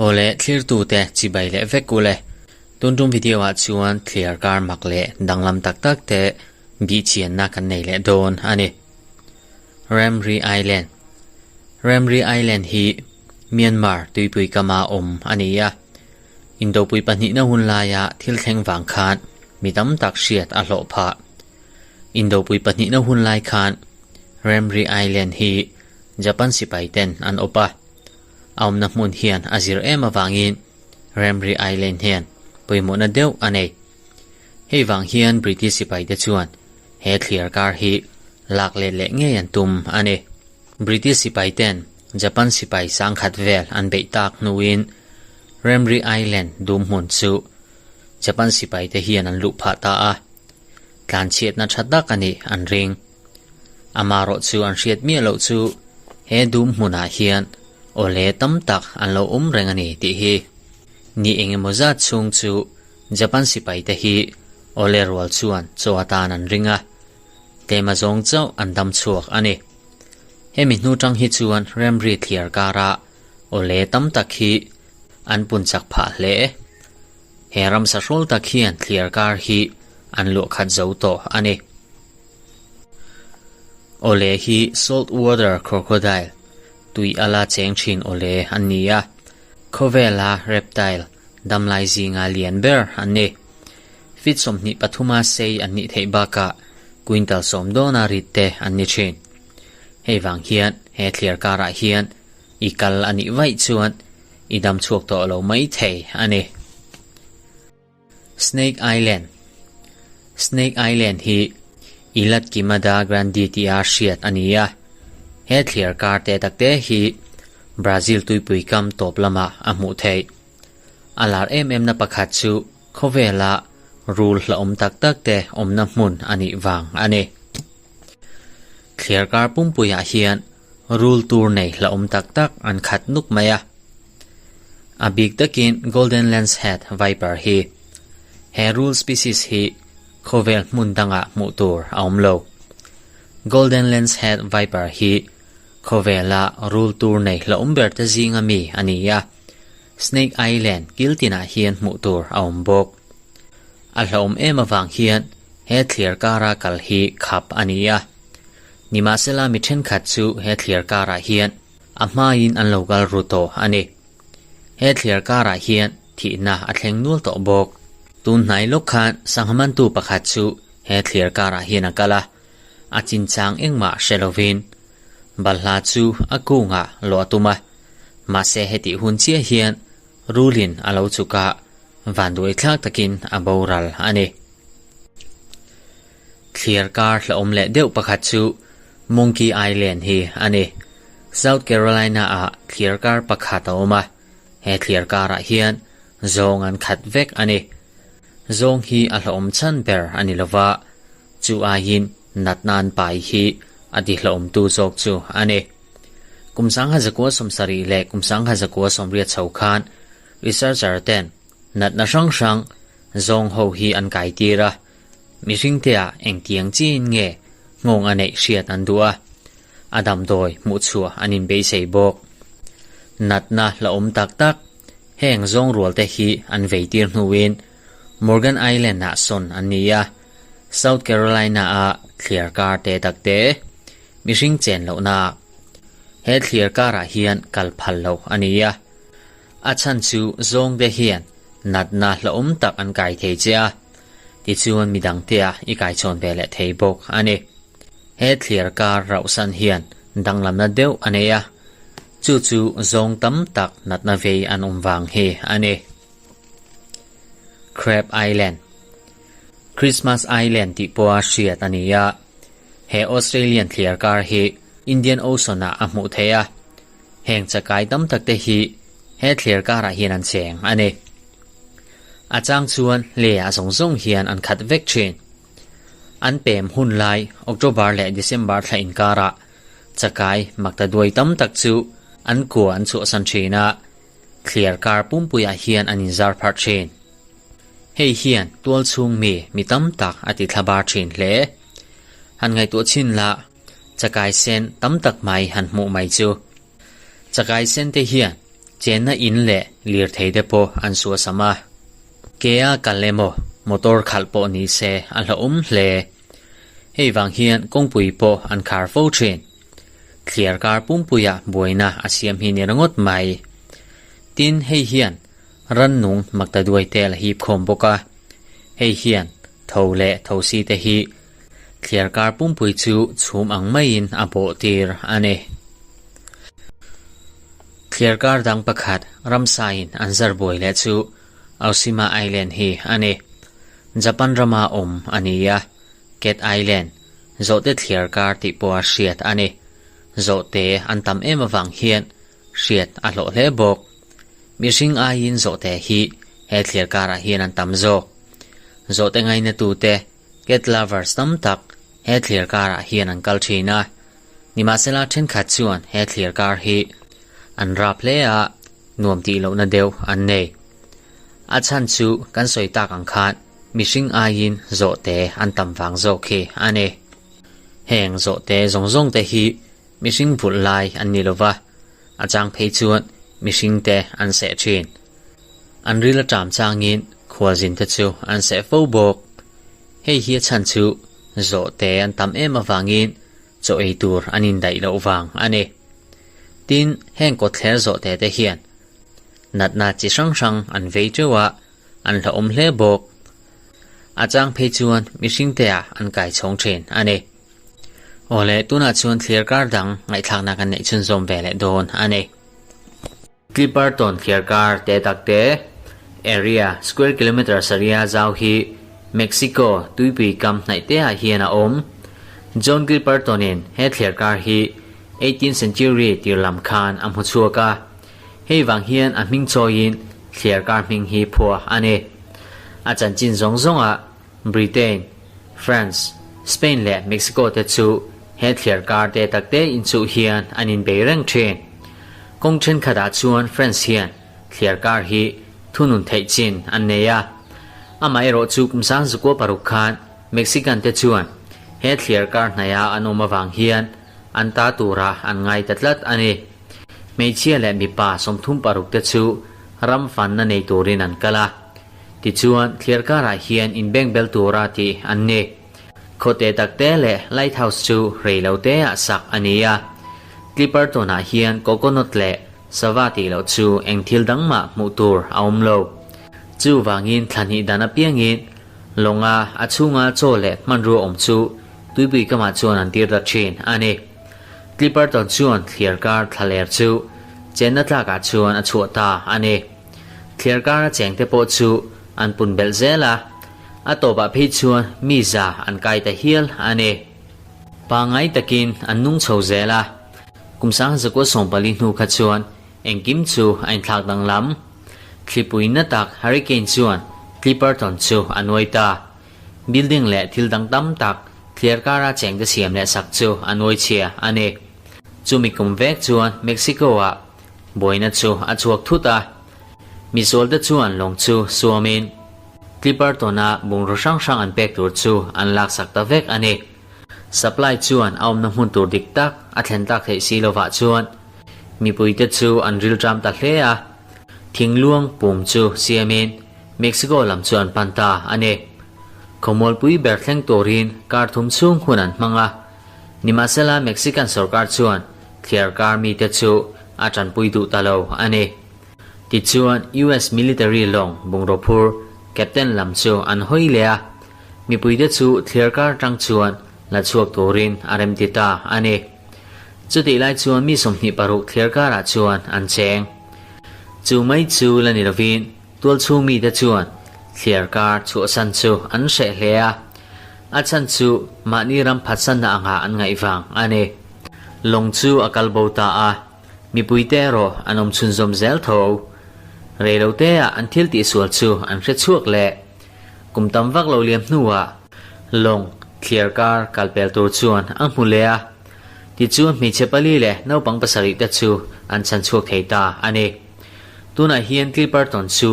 Awle thlirtute chibai leh vek ule. Tun tum video ah chuan thliar kar mak leh danglam tak tak te bihchianna kan nei leh dawn a ni. Ramri Island Ramri Island hi Myanmar tuipui kama awm a ni a. Indopui pahnihna hun laia thil thleng vang khan mi tam tak hriat a hlawh phah. Indopui pahnihna hun lai khan Ramri Island hi Japan sipai ten an awp a. A awmna hmun hian a zir em avangin Ramri Island hian pawimawhna deuh a nei. Hei vang hian British sipai te chuan he thliar kar hi lak let leh ngei an tum a ni. British sipai ten Japan sipai sangkhat vel an beih tak hnuin Ramri Island dum hmun chu Japan sipai te hian an luh phah ta a, tlanchhiatna tha tak a nih an ring. Amarawh chu an hriat miah loh chu he dum hmunah hian awle tam tak an lo awm reng a ni tih hi. Ni engemaw zat chhung chu Japan sipai te hi awle rual chuan chaw atan an ring a, tlema zawng chauh an dam chhuak a ni. Hemi hnu tang hi chuan ramri thliar kara awle tam tak hi an pun chak phah hle. He ramsa hrawl tak hian thliar kar hi an luah khat zo tawh a ni. Awle hi salt water crocodile, tui ala cheng thin awle an ni a, khawvela reptile damlai zinga lian ber an ni. Feet 23 a sei an nih theih bakah quintal sawm dawna rit te an ni thin. Hei vang hian he thliar karah hian i kal a nih vaih chuan i dam chhuak tawh lo mai thei a ni. Snake Island Snake Island hi Ilat Queimada Grande tia hriat a ni a. He thliar kar te tak te hi Brazil tuipui kam tawp lamah a hmuh theih. A lar em em na pakhat chu khawvela rul hlauhawm tak tak te awmna hmun a nih vang a ni. Thliar kar pumpuiah hian rul tur nei hlauhawm tak tak an khat nuk mai a. A bik takin Golden Lancehead Viper hi he rul species hi khawvel hmun dangah hmuh tur a awm lo. Golden Lancehead Viper hi khawvela rul tur nei hlauhawm ber te zinga mi a ni a. Snake Island kil tinah hian hmuh tur a awm bawk. A hlauhawm em avang hian he thliar kara kal hi khap a ni a. Nimahsela mi thenkhat chu he thliar karah hian a hmain an lo kal ru tawh a ni. He thliar karah hian thihna a thleng nual tawh bawk. Tun hnai lawk khan sangha mantu pakhat chu he thliar karah hian a kal a, a chinchang engmah hre lovin Balhla chu a kungah lawh a tum a, mahse hetih hun chiah hian rulin a lo chuk a, vanduai thlak takin a boral a ni. Thliar kar hlauhawm leh deuh pakhat chu Monkey Island hi a ni. South Carolina-ah thliar kar pakhat a awm a, he thliar karah hian zawng an khat vek a ni. Zawng hi a hlauhawm chhan ber a ni lova, Chu aiin natna an pai hi a tihlawmtu zawk chu a ni. Kum 1970 leh kum 1980 chho khan researcher ten natna hrang hrang zawng ho hi an kai tir a, mihring te ah engtiang chiin nge nghawng a neih hriat an duh a, a damdawi hmuhchhuah an inbeisei bawk. Natna hlauhawm tak tak heng zawng rual te hi an vei tir hnuin Morgan Island ah sawn an ni a, South Carolina a thliar kar te tak te mihring chen lohna ah he thliar karah hian kal phal lo a ni a, a chhan chu zawng te hian natna hlauhawm tak an kai thei che a, tichuan midang te ah i kaichhawn ve leh thei bawk a ni. He thliar kar rauhsan hian danglamna deuh a nei a, chu chu zawng tam tak natna vei an awm vang hi a ni. Crab Island, Christmas Island tih pawha hriat a ni a, he Australian thliar kar hi Indian Ocean ah a hmuh theih a, heng chakai tam tak te hi he thliar karah hian an cheng a ni. A chang chuan leiah zawng zawng hian an khat vek thin. An pem hun lai October leh December thla inkarah chakai maktaduai tam tak chu an kua an chhuahsan thin a, Thliar kar pumpuiah hian an inzar pharh thin. Hei hian tual chhung mi mi tam tak a ti thlabar thin hle. Han ngaihtuah chhin la, chakai sen tam tak mai han hmuh mai chu. Chakai sen te hian chenna in leh lirthei te pawh an suasam a. Ke a kal emaw motor khalh pawh ni se a hlauhawm hle. Hei vang hian kawngpui pawh an khar fo thin. Thliar kar pumpuia buaina a siam hi ni ringawt mai. Tin, hei hian rannung maktaduai te la hip khawm bawk a. Hei hian tho leh thosi te hi thliar kar pumpui chu chhum ang maiin a bawh tir a ni. Thliar kar dang pakhat ramsaiin an zar buai leh chu Aoshima Island hi a ni. Japan rama awm a ni a, Cat Island, zawhte thliar kar tih pawha hriat a ni. Zawhte an tam em avang hian hriat a hlawh hle bawk. Mihring aiin zawhte hi he thliar karah hian an tam zawk. Zawhte ngainatute, cat lovers, tam tak he thliar karah hian an kal thin a. Nimahsela thenkhat chuan he thliar kar hi an rap hle a, nuam tih lohna deuh an nei. A chhan chu kan sawi tak ang khan mihring aiin zawhte an tam vang zawk hi a ni. Heng zawhte zawng zawng te hi mihring vulh lai an ni lova, a chang phei chuan mihring te an seh thin. An ril aṭam changin khualzin te chu an seh fo bawk. Hei hi a chhan chu zawhte an tam em avangin chaw ei tur an indaih loh vang a ni. Tin, heng kawtthler zawhte te hian natna chi hrang hrang an vei teuh a, an hlauhawm hle bawk. A chang phei chuan mihring te ah an kai chhawng thin a ni. Awle, tunah chuan thlir kar dang ngaihthlakna kan neih chhunzawm ve leh dawn a ni. Clipperton thliarkar te tak te, area, square kilometre sarih zau hi Mexico tuipui kam hnaih te ah hian a awm. John Clipperton-in he thliarkar hi eighteenth century tir lam khan a hmu chhuak a. Hei vang hian a hming chawiin thliarkar hming hi phuah a ni. A chanchin zawng zawngah Britain, France, Spain leh Mexico te chu he thliarkar te tak te inchuh hian an inbei reng thin. Kawng thenkhatah chuan France hian thliarkar hi thunun theih chin an nei a. Amaherawh chu kum sangzukua paruk khan Mexican te chuan he thliarkar hnaiha an awm avang hian an ta tura an ngai ta tlat a ni. Hmeichhia leh mipa 36 te chu ram fanna nei turin an kal a. Tichuan, thliar karah hian inbeng bel tura tih an ni. Khawte takte leh lighthouse chu rei lo te ah sak a ni a. Clipperton-ah hian coconut leh sava tih loh chu eng thil dang mah hmuh tur a awm lo. Chuvangin thla hnih dan apiangin lawnga a chhunga chaw leh hmanrua awm chu tuipui kamah chuan an tir ta thin a ni. Clipperton chuan thliar kar thlaler chu chenna tlakah chuan a chhuah ta a ni. Thliar kara chengte pawh chu an pun belh zel a, a tawpah phei chuan mi za an kai ta hial a ni. Pangngai takin an nung chho zel a, kum 1940 hnu kha chuan engkim chu a inthlak danglam. Thlipui na tak hurricane chuan Clipperton chu a nuai ta. Building leh thil dang tam tak thliar kara chengte siam leh sak chu a nuai chhia a ni. Chumi kum vek chuan Mexico-ah Buaina chu a chhuak thut a, misualte chuan lawng chu suamin Clipperton-a bungraw hrang hrang an pek tur chu an laksak ta vek a ni. Supply chuan a awmna hmun tur dik tak a thlen tak theih si lovah chuan mipuite chu an rilṭam ta hle a, thingluang pum chu siamin Mexico lam chu an pan ta a ni. Khawmualpui ber thleng turin kar thum chhung hun an hmang a, nimahsela Mexican sorkar chuan Thliarkar mite chu a tanpui duh ta lo a ni. Tichuan, US military lawng bungraw phur captain lam chu an hawi leh a, mipuite chu thliarkar tang chuan la chhuak turin a remti ta a ni. Chutih lai chuan mi 26 thliarkarah chuan an cheng. Chu mai chu la ni lovin tualchhung mite chuan thliarkar chhuahsan chu an hreh hle a, a chhan chu mahni ram phatsanna angah an ngaih vang a ni. Lawng chu a kal bo ta a, mipuite erawh an awm chhunzawm zel tho. Reiloteah an thil tihsual chu an hre chhuak leh. Kum tam vak lo liam hnuah lawng thliar kar kal pel tur chuan a hmu leh a, tichuan hmeichhe pali leh naupang pasarih te chu an chhan chhuak thei ta a ni. Tunah hian Clipperton chu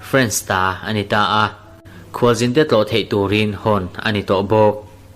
France ta a ni ta a, khualzinte tlawh theih turin hawn a ni tawh bawk.